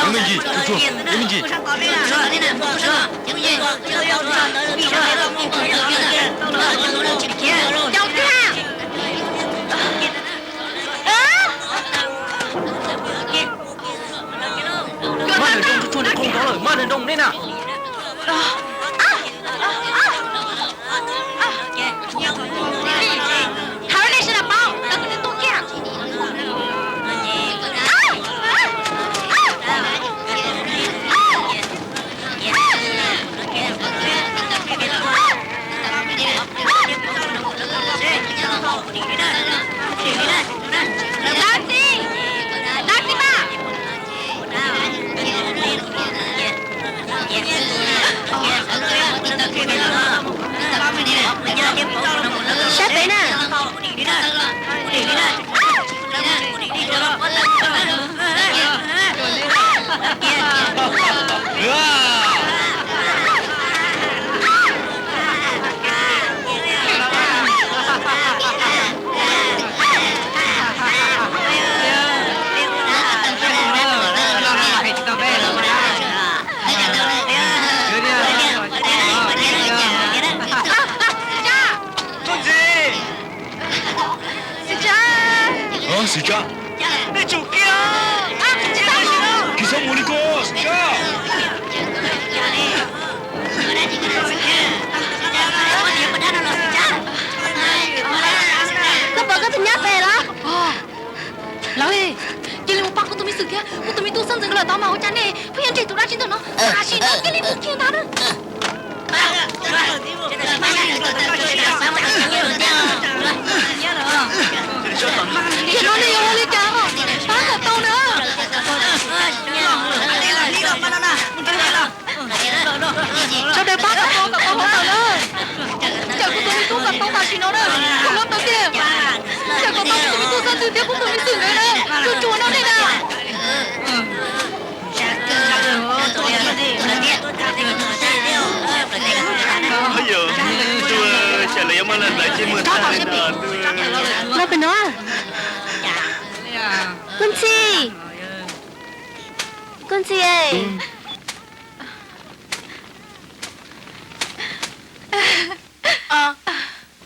Cov me ntsis, cov me ntsis. Mab nrog nroo, tsuag nroo lawm, mab nrog nroo nej na. Thov nej sawv daws paub, lawv kuj tuaj kiag. Sab pem na. Xwm Tsab! Xwm Tsab! Kis txhob mus li ko, Xwm Tsab! Koj pom koj tus nyab pem los? Lawv, cia li mus pab kuv tus me xwm thiab kuv tus me tub xeeb ntxwv nkawd lawm tau mas ua cas nej pheej yuav ntsib tus dab tsi ntawm no? Tam sim no cia li mus kiag ntag na. Yog no nej yuav ua li cas os? Pab kom tau na. Sawv daws pab kom tau, kom tau hauv lawm na. Cawm kuv tus me tub kom tau tam sim no na. Kom no tau tiag. Cawm kom tau kuv tus me tub xeeb ntxwv thiab kuv tus me xwm ntxwv na. Tsuag tsuag no nej na. Los pem no. Koj ntxhi, koj ntxhi.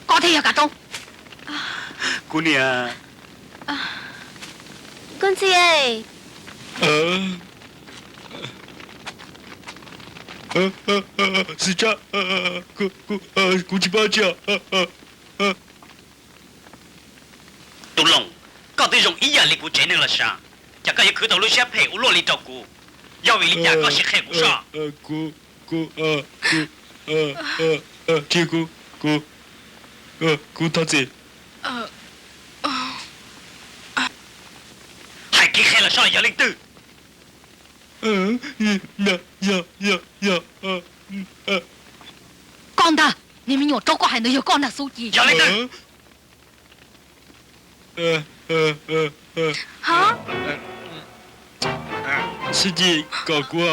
Koj thiaj yog kav roob. Kuv niam. Koj ntxhi. Xwm Tsab, kuv tsis pab tsi. Tus Loos, koj twb zoo ib yam li kuv tsev neeg los sav, cas koj yuav khwv tau lub siab phem ua luaj li rau kuv? Yog vim li cas koj sim qhia kuv soj? Kuv, kuv, kuv, tsis kuv, kuv, kuv thov txim. Hais kev qhia los soj, yog leej twg? Koj ntag, niag me nyuam raug koj hais ntawd yog koj ntag Xub Ci. Yog leej twg? Xub Ci, kom kuv.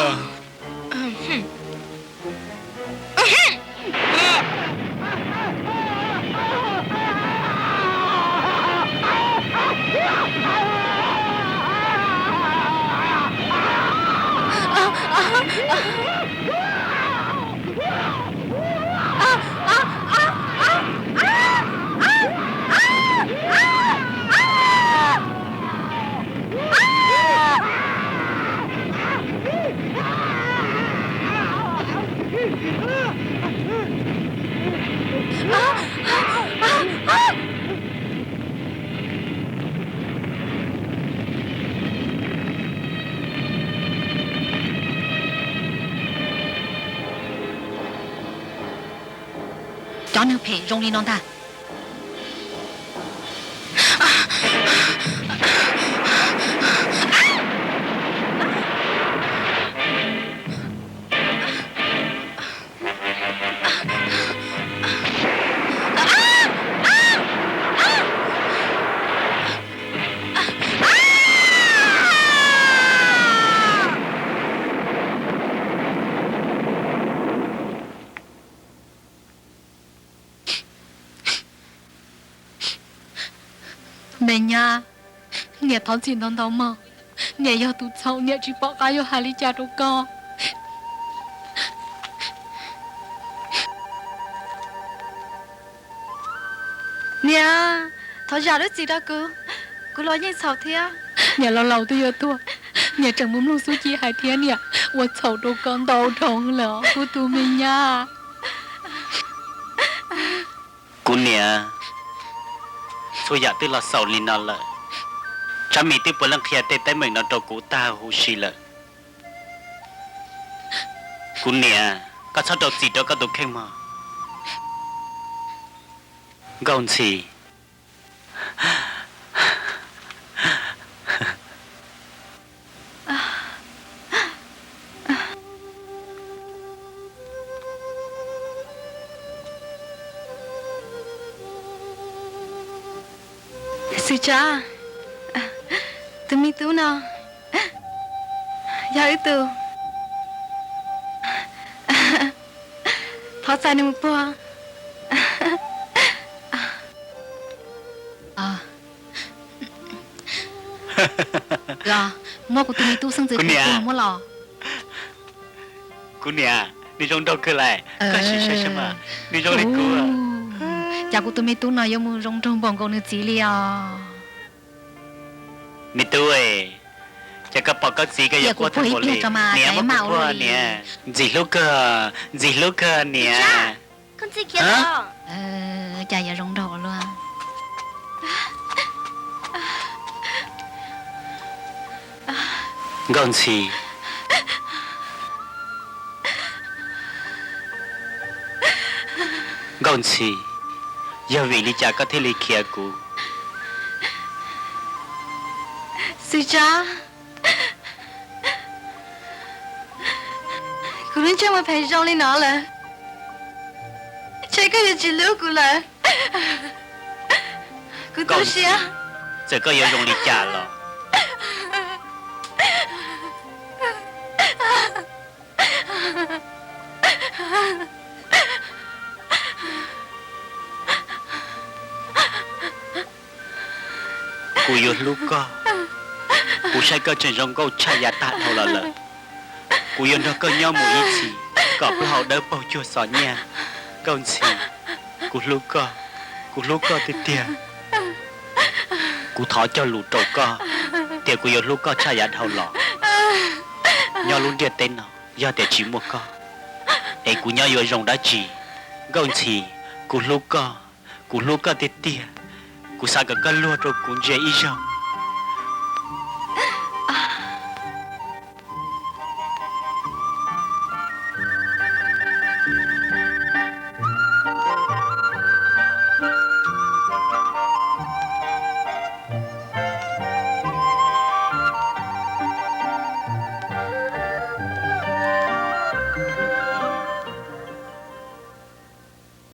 Cov neeg phem zoo li no ntag. Me nyab, niam thov txim ntau ntau mog. Niam yog tus txhaum, niam tsis pom qab yuav hais li cas rau koj. Niam, thov zam lub txim rau kuv, kuv los yeej txhaum thiab. Niam laus laus twb yuav tuag, niam tseem mus mloog xub ci hais thiab niam ua txhaum rau koj ntau dhau lawm kuv tus me nyab. Kuv niam, txhua yam twb los xaus li no lawm, Tsab Mis twb puav leej qhia tej teeb meem no rau kuv tag huv si lawm. Kuv niam, koj txhob rau txim rau koj tus kheej mog. Nkauj Ntxhi. Xwm Tsav, tus me tub no yog wb tus. Thov txais nws mus puag. Muab kuv tus me tub xeeb ntxwv puag muab los. Kuv niam, nws zoo nraug kawg lawm, koj sim saib saib mas, nws zoo li kuv. Cas kuv tus me tub no yuav mus zoo nraug npaum nkaus nws txiv li os. Me tub, cas koj pom koj txiv koj yuav quaj tag npaum li. Niam, muab kuv puag niam. Ntxhi hlub kawg, Ntxhi hlub kawg niam. Cas yuav zoo nraug luaj. Nkauj Ntxhi. Nkauj Ntxhi, yog vim li cas koj thiaj li khiav kuv? Xwm Tsav, kuv lub ntsej muag phem zoo li no lawm, ntshe koj yuav tsis hlub kuv lawm. Kuv tu siab. Txawm koj yuav zoo li cas los kuv yuav hlub koj. Kuv saib koj tseem zoo nkauj tshaj yav tag dhau los lawm. Kuv yuav nrog koj nyob mus ib txhis kom plaub hau dawb paug cuag xos nyaj. Nkauj Ntxhi, kuv hlub koj, kuv hlub koj tiag tiag. Kuv thov cog lus rau koj tias kuv yuav hlub koj tshaj yav dhau los. Nyob lub ntiaj teb no yog tias tsis muaj koj es kuv nyob yuav zoo dab tsi? Nkauj Ntxhi, kuv hlub koj, kuv hlub koj tiag tiag. Kuv xav kom koj luag rau kuv ntsia ib zaug.